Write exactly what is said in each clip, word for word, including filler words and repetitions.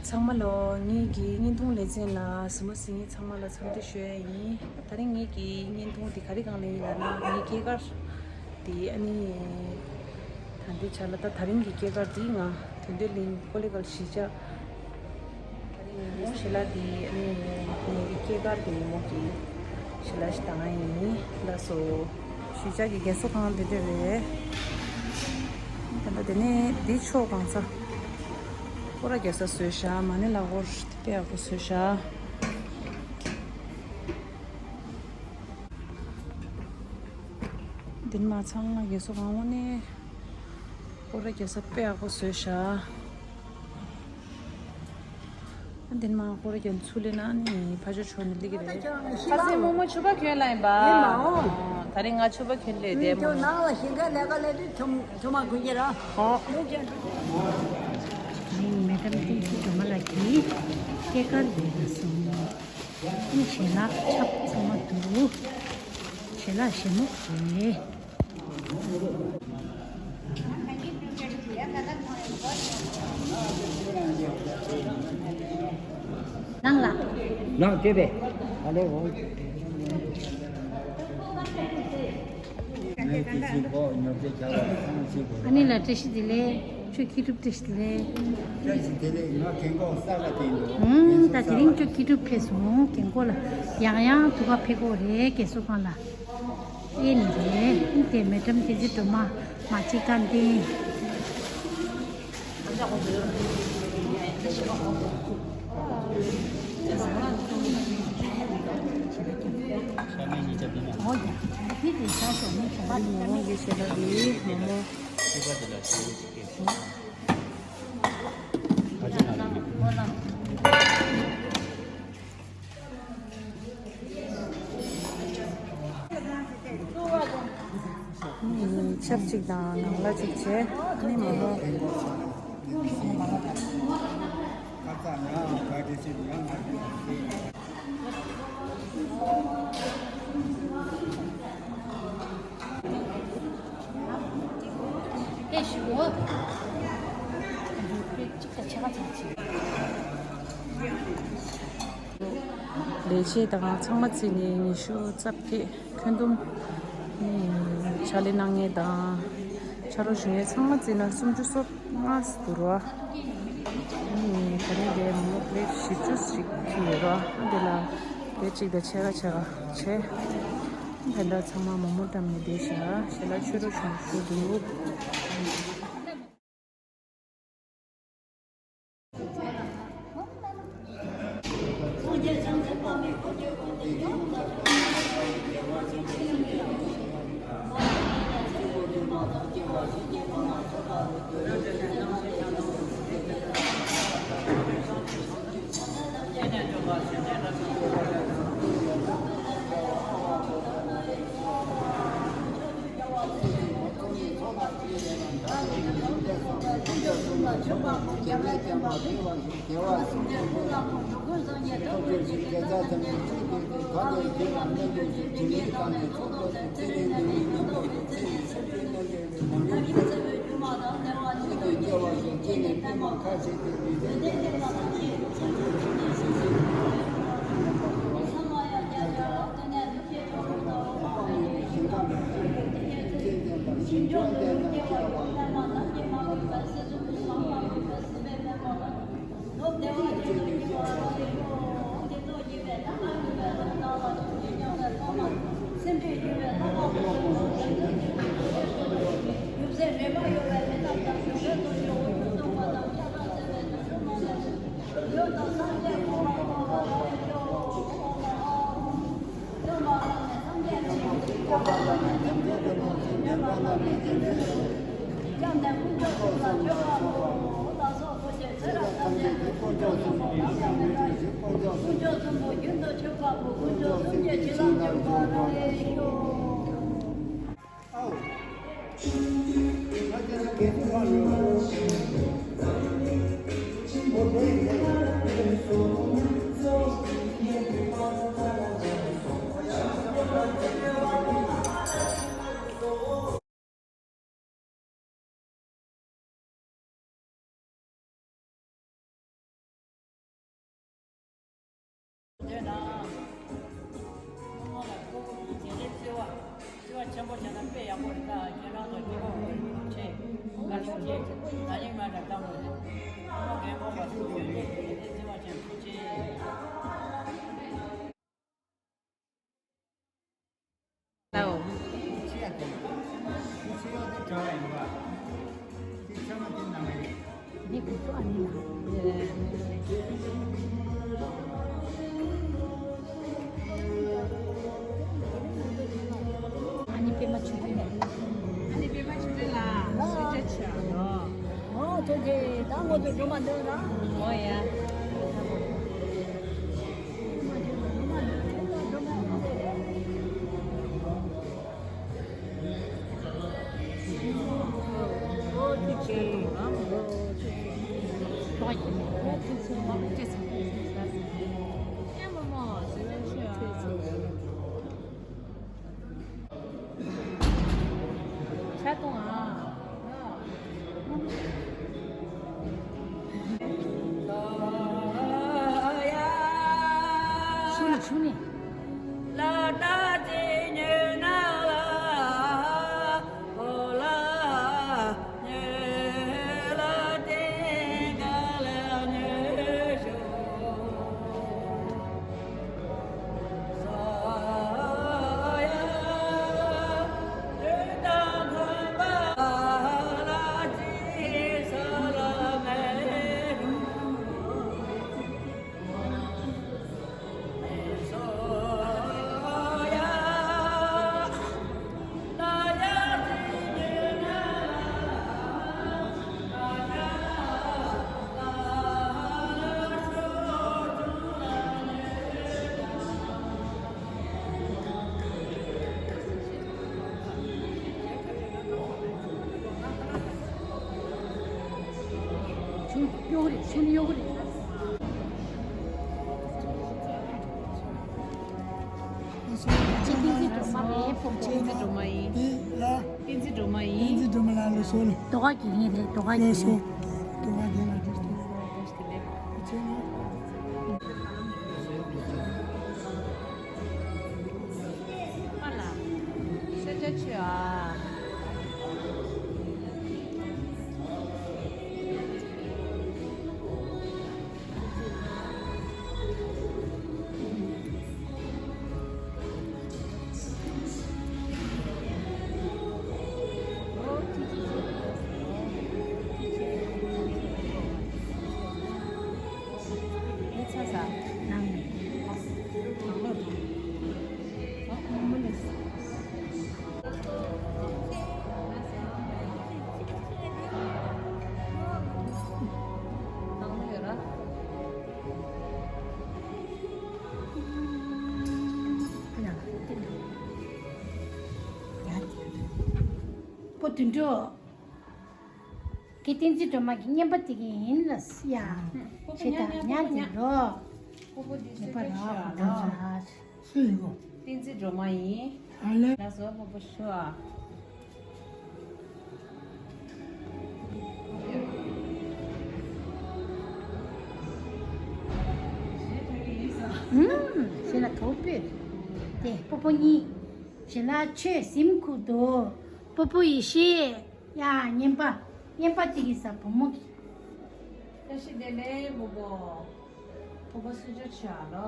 ཚང་མ་ལོ། ངེད་ཀྱི་བརྙན་ཐུང་ལེ་ཚན་ལ་གཟིགས་མོ་གཟིགས་མཁན་ཚང་མ་ལ་འཚམས་འདྲི་ཞུ་ཡ་ཡིན། ད་རིང་ངེད་ཀྱི་བརྙན་ཐུང་འདི་ག་རེ་སྒང་ལ་ཡིན་ལབ་ན། ངའི་སྐྱེས་སྐར་འདི་ཨ་ནི་ད་ལྟའི་ཆ་ལ། ད་ད་རིང་གི་སྐྱེས་སྐར་འདི་ང་དོན་ལྡན་གླིང་ཀོ་ལི་གལ་གཞིས་ཆགས། ད་རིང་ཉིན་མོ་ཞེ་ལ་འདི་ཨ་ནི་ངའི་སྐྱེས་སྐར་གྱི་ཉིན་མོ་གི་ཞེ་ལ་ཞིག་བཏང་ཡ་ཡིན། ལགས་སོ། གཞིས་ཆགས་ཀྱི་རྒས་གསོ་ཁང་འདི་འདྲ་རེད། ད་ལྟ་དེ་ནས་འདི་ཕྱོགས་གང་ས་སྐོར་ར་རྒྱག་ས་བཟོས་བཞག་མ་ཎི་ལག་འཁོར་དཔེ་ཡག་པོ་བཟོས་བཞག་འདི་མ་ཚང་མ་རྒས་གསོ་ཁང་འོག་ནས་སྐོར་ར་རྒྱག་ས་དཔེ་ཡག་པོ་བཟོས་བཞག་འདི་མ་སྐོར་ར་རྒྱག་ཚུར་ལེན་ན་ནི་ཕ་ཇོ་ཆོ་ནི་ལིག་རེད། ཁ་སེ་མོ་མོ་ཕྱུ་པ་གྱོན་ལ་ཡིན་པ། ཡིན་མ་འོང་། ད་རིང་ང་ཕྱུ་པ་གྱོན་ལས་བསྡད་མོ། ཁྱོད་ནང་ལ་ཞིང་ཁ་ལས་ཀ་ལས་དུས་ཆུ་ཆུ་མ་གོན་གྱི་ར། ཧོ། ཨ་ནི་མེ་ཏམ་ཏིང་ཤི་སྒྲོལ་མ་ལགས་ཀྱིས་སྐྱེས་སྐར་ལས་ལ་སོང་། ཨ་ནི་ཞལ་ལག་ཆབ་ཚང་མ་འདུག་ཞལ་ལག་ཞལ་མོ་རེད། ནང་ལ། ནང་སྐྱེས་པས། ཨ་ལེ་འོ། ཨ་ནི་ལ་བཀྲ་ཤིས་བདེ་ལེགས། ཁྱོད་ཁྱི་ཐུབ་བཀྲ་ཤིས་བདེ་ལེགས། བཀྲ་ཤིས་བདེ་ལེགས། ང་རྒན་གོག་ས་ལ་བསྟན་འདུག་ཨུམ། ད་དེ་རིང་ཁྱོད་ཁྱི་ཐུབ་ཕེབས་སོང་རྒན་གོག་ལ། ཡང་ཡང་དུ་བ་ཕེབས་གོ་རེད་རྒས་གསོ་ཁང་ལ། ཨེ་ནི་རེད། ཨེ་དེ་མེ་ཏམ་ཏིང་ཤི་སྒྲོལ་མ་མ་གཅིག་ཀ་འདི། ཨོ་ཡ། ཨ་ནི་ངེད་ཀྱི་ཞལ་ལག་འདི་མོ་མོ། ཆབ་གཅིག་དང་ནང་ལ་གཅིག་བྱས། ཨ་ནི་མོག་མོག་ལས་བྱེད་དང་ཚང་མ་བརྩིས་ནས་ཉི་ཤུ་རྩ་བརྒྱད། ཁྱོན་བསྡོམས་ཕྱག་ལས་གནང་མཁན་དང་ཕྱག་རོགས་ཞུ་མཁན་ཚང་མ་བརྩིས་ན་སུམ་ཅུ་སོ་ལྔ་འདུག་ར། ཨ་ནི་ད་རིང་དེ་མོག་མོག་པླེ་ཊི་བཞི་བཅུ་ཞིག་ཁྱེར་ཡོད་ར། ཨ་དེ་ལ་དེ་གཅིག་དང་ཕྱེད་ཀ་ཕྱེད་ཀ་བྱས། ད་ལྟ་ཚང་མ་མོག་མོག་བཀྲམ་ནས་བསྡད་བཞག་ཞལ་ལག་མཆོད་རོགས་ཞུ་འདུག་ཨ་ནི་པད་མ་ཆོས་སྒྲོན་ལ། ཨ་ནི་པད་མ་ཆོས་སྒྲོན་ལ་གསོལ་ཇ་མཆོད་ཨ་ནོ། ཨོ་ཐུགས་རྗེ་ཆེ། ད་ང་ཚོ་སྒྲོལ་མ་འདོན་ར། ཨོ་ཡ། ཆ་གཏོང་ཨ། ཆུ་ནི་ཆུ་ནི། ཆུ་གཡོ་གི་རེད། ཆུ་ནི་གཡོ་གི་རེད། ཅི་བསྟན་འཛིན་སྒྲོལ་མ་རེད། བསྟན་འཛིན་སྒྲོལ་མ་ཡིན། འདི་ལ། བསྟན་འཛིན་སྒྲོལ་མ་ཡིན། བསྟན་འཛིན་སྒྲོལ་མ་ལགས་ལ་སོ་ལ། དོ་ག་གི་ཡིན་རེད། དོ་ག་གི་ལགས་སོ། ཡིན། དོ་ག་གི་ལགས་འདི་སོ། ཨ་ལ། ཤ་ཆ་ཆུ་ཨ། པོ་དུད་འགྲོ། ཁྱེད་བསྟན་འཛིན་སྒྲོལ་མ་གི་བསྙེན་པ་དེ་གི་ཡིན་ལ་ཡ། ཞེས་དང་ཉ་དེ་འགྲོ། ཉེས་པ་རག་གོ་ད་ཚ། སུ་ཡིན་གོ། བསྟན་འཛིན་སྒྲོལ་མ་ཡིན། ཨ་ལེ། ལགས་སོ། སྤོ་བོ་ཤོ་ཨ། ཨུམ། ཞེ་ལ་གའུ་པོས། དེ་སྤོ་བོ་གཉིས། ཞེ་ལ་ཆོས་སེམས་ཁུག་ཏུ། སྤོ་བོ་ཡེ་ཤེས། ཡ་བསྙེན་པ། བསྙེན་པ་དེ་གི་ས་བུ་མོ་གི། བཀྲ་ཤིས་བདེ་ལེགས་སྤོ་བོ། སྤོ་བོ་གསོལ་ཇ་མཆོད་ཨ་ལོ།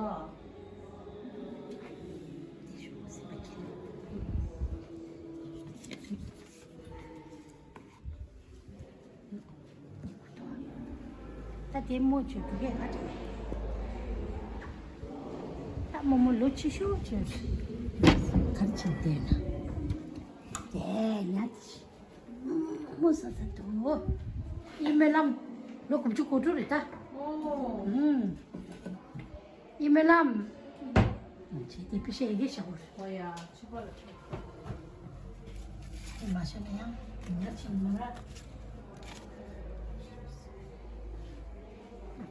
ད་དེ་མོ་ཆུ་དུ་གས་ཨ་ཏི། ད་རྨོ་མོ་ལོ་ཆེ་ཤོས་ཆེ་ཤོས་གར་ཕྱིན་བསྡད་ན། དེ་ཉ་དེ་མོ་ས་ས་དུ་ཡི་སྨོན་ལམ་ལོ་དགུ་བཅུ་གོ་དྲུག་རེད་ད། ཨོ། ཨུམ། ཡི་སྨོན་ལམ། ཅི་དེ་ཕི་ཤེ་ཡི་གེ་ཤ་བོར། ཨོ་ཡ་ཆུ་པ་ལ་ཆུ། དེ་མ་ཤེས་ན་ཡང་དེ་ཉ་ཆེ་མ་ར།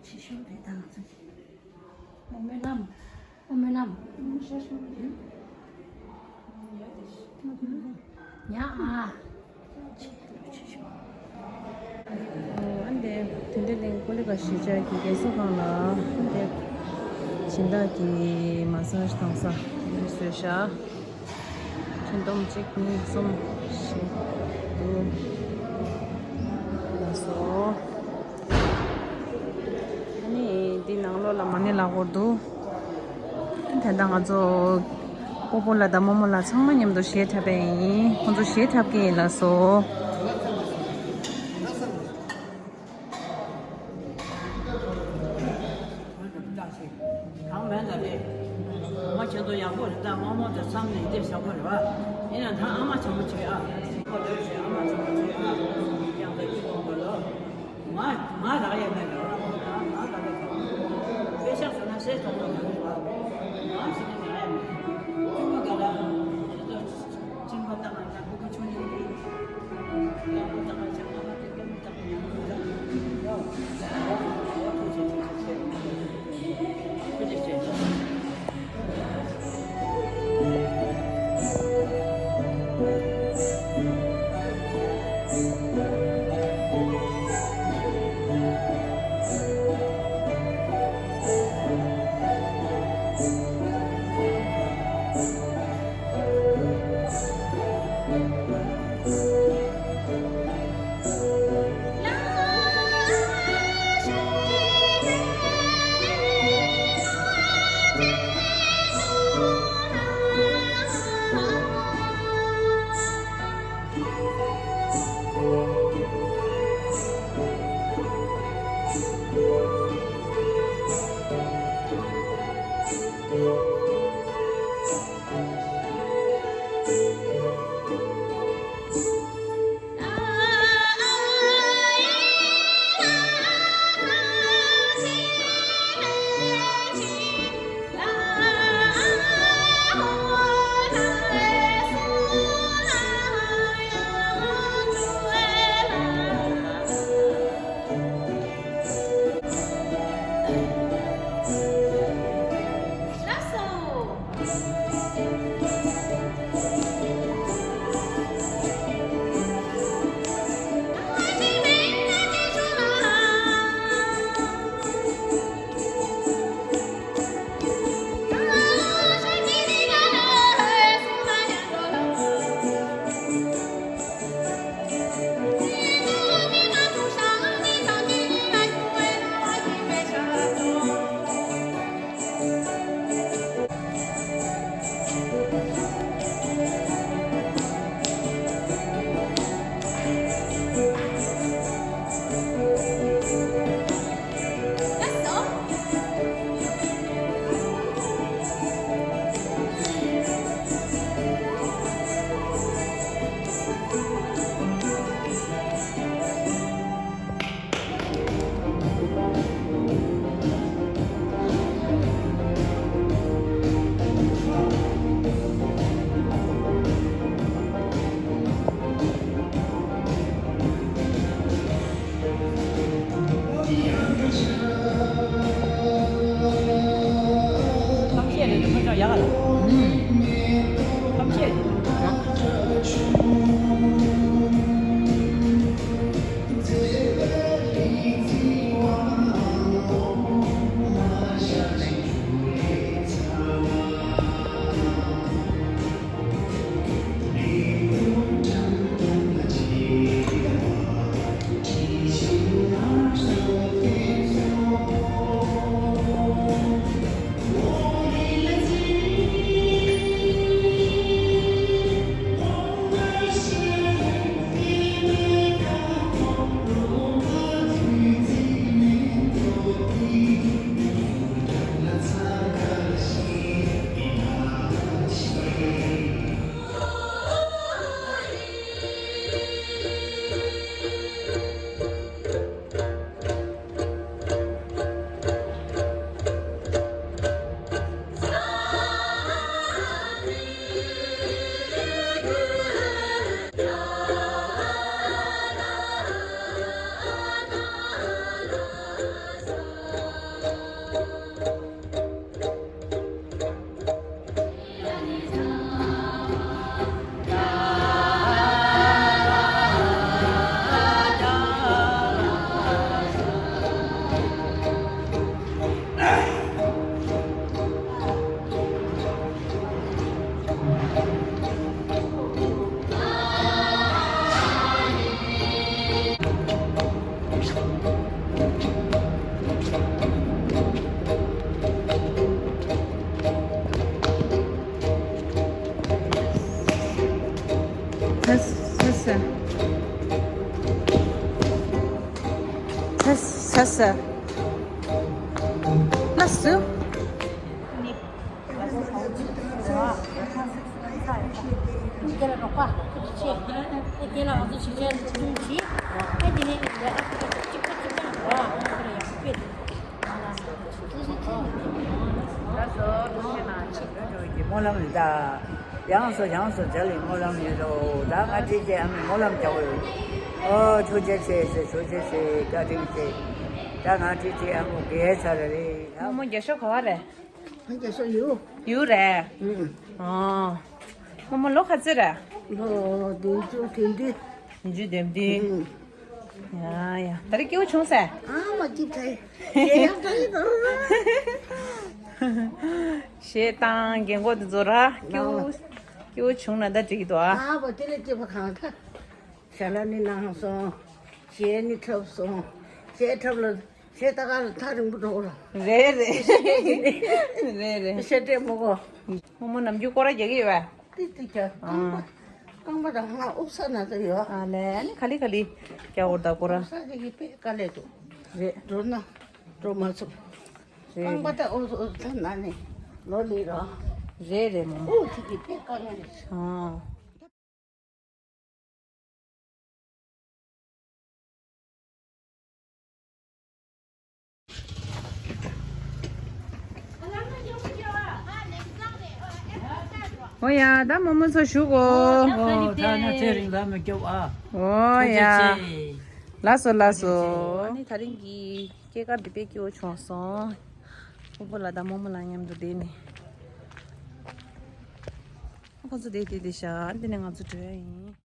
ཆེ་ཤོས་རེད་ད་ང་ཚོ་གི། ཨོ་སྨོན་ལམ། ཨོ་སྨོན་ལམ། ཉ་ཨ། ཨ་ནི་དེ་འདྲ་གླིང་ཀོ་ལི་ག་གཞིས་ཆགས་ཀྱི་རྒས་གསོ་ཁང་ལ་ཨ་ནི་སྦྱིན་བདག་གིས་མ་སཱ་ཇི་བཏང་ས་བཟོས་ཤག་ཁྱོན་བསྡོམས་གཅིག་གཉིས་གསུམ་བཞི་དྲུག་ལ་སོ། ཨ་ནི་འདི་ནང་ལོགས་ལ་མ་ཎི་ལག་འཁོར་འདུག་ད་ལྟ་ང་ཚོ་སྤོ་བོ་ལགས་དང་རྨོ་མོ་ལགས་ཚང་མ་མཉམ་དུ་གཞས་འཁྲབ་པ་ཡིན། ཁོང་ཚོ་གཞས་འཁྲབ་ཀྱི་ཡིན་ལགས་སོ། གང་མེད་ལ་རེད། ངོ་མ་ཁྱེད་ཚོ་ཡག་པོ་རེད། ད་རྨོ་མོ་དང་མཚམས་ནས་འདིར་བཞག་པ་རེད་བ། ཡིན་ན་ད་ཨ་མ་ཆེན་པོ་བྱོས་ཨ། ཁོ་ལོས་བྱོས། ཨ་མ་ཆེན་པོ་བྱོས་ཨ། ཡང་ད་ཅི་གོང་པ་ལོ། ང་ང་རག་ཡས་མེད་རེད་བ། ང་ང་རག་ཡས་མེད། དཔེ་ཤག་ཟེར་ན་སའི་ཐོག་ལ་ཡོད་རེད་བ། ང་ཞིག་ནས་རག་ཡས་མེད། ཅུང་མ་ག་ལ་ཁྱེད་ཚོ་སྤྱིན་པ་བཏང་ན་ད་སྤུ་གུ་ཆུང་ཆུང་རེད། ཡག་པོ་བཏང་ན་ཆགས་པ་དེ་སྐད་མི་བཏང་ན་ཡག་པོ་འདུག་ད། ས་ས། ལ་སུ། སྨོན་ལམ་ཡིན་ད། ཡང་སོ་ཡང་སོ་མཇལ་ཡིན། སྨོན་ལམ་ཡིན་རོ། ད་ང་ཁྲིད་ཅེས་ཨ་མའི་སྨོན་ལམ་རྒྱག་གོ་ཡོད། ཨོ་ཆོས་རྒྱལ་ཆེ་ཆེ། ཆོས་རྒྱལ་ཆེ། བཀའ་དྲིན་ཆེ། ད་ང་ཁྲིད་ཅེས་ཨ་མོ་རྒས་ཚར་རེད། རྨོ་མོ་རྒྱ་ཤོག་ག་བ་རེད། ང་རྒྱ་ཤོག་ཡོད། ཡོད་རེད། ཨང་། རྨོ་མོ་ལོ་ག་ཚོད་རེད། ལོ་བདུན་ཅུ་དོན་བདུན། བདུན་ཅུ་དོན་བདུན། ཡ་ཡ། ད་རེས་སྐྱིད་པོ་བྱུང་ས། ཨ་མ་སྐྱིད་ཚེ། ཡ་ཡ་ད་ཡི་ད། གཞས་བཏང་། རྒན་གོག་དེ་ཚོ་ར་སྐྱིད་པོ། སྐྱིད་པོ་བྱུང་ན་ད་འགྲིག་གི་འདུག་ཨ། ཨ་བ་དེ་ལས་སྐྱིད་པ་གང་ཐལ། ཞལ་ལག་ནི་གནང་སོང་། གཞས་ནི་འཁྲབ་སོང་། གཞས་འཁྲབ་ལ་གཞས་ལྟ་ག་ལ་ཐག་རིང་པོ་འགྲོ་གི་རེད། རེད་རེད། རེད་རེད། གཞས་འཁྲབ་མོ་གོ། རྨོ་མོ་ནམ་རྒྱུན་སྐོར་ར་རྒྱག་གི་ཡོད་པས། ཏི་ཏི་ཀྱ་རྐང་པ། རྐང་པ་དང་ང་ཨུབ་ས་ན་ཏི་ཡོད། ཨ་ལས། ཨ་ནི་ག་ལེ་ག་ལེ་རྒྱག་འོར་ད་སྐོར་ར། ཨུབ་ས་ཅིག་གི་དཔེ་དཀའ་ལས་འདུག་རེད། འགྲོ་ན་འགྲོ་མ་ཚུགས། རེད། རྐང་པ་དང་ཨུབ་ས་ཨུབ་ས་ན་ནི་ལོ་ལི་རོ། རེད་རེད་རྨོ་མོ། ཨུ་ཅིག་གི་དཔེ་དཀའ་ངལ་རེད། ཨང་། ཨོ་ཡ། ད་རྨོ་མོ་ཚོ་བཞུགས་གོ། ཨོ་ད་ན་ཚེ་རིང་ལ་མི་སྐྱོབ་ཨ། ཨོ་ཡ། ལགས་སོ་ལགས་སོ། ཨ་ནི་ད་རིང་གི་སྐྱེས་སྐར་འདི་དཔེ་སྐྱིད་པོ་བྱུང་སོང་། ཕྲུ་གུ་ལ་ད་རྨོ་མོ་ལ་མཉམ་དུ་བསྡད་ནས། ཁོ་ཚོ་བསྡད་དེ་བསྡད་ཤག་འདི་ནས་ང་ཚོ་འགྲོ་ཡ་ཡིན།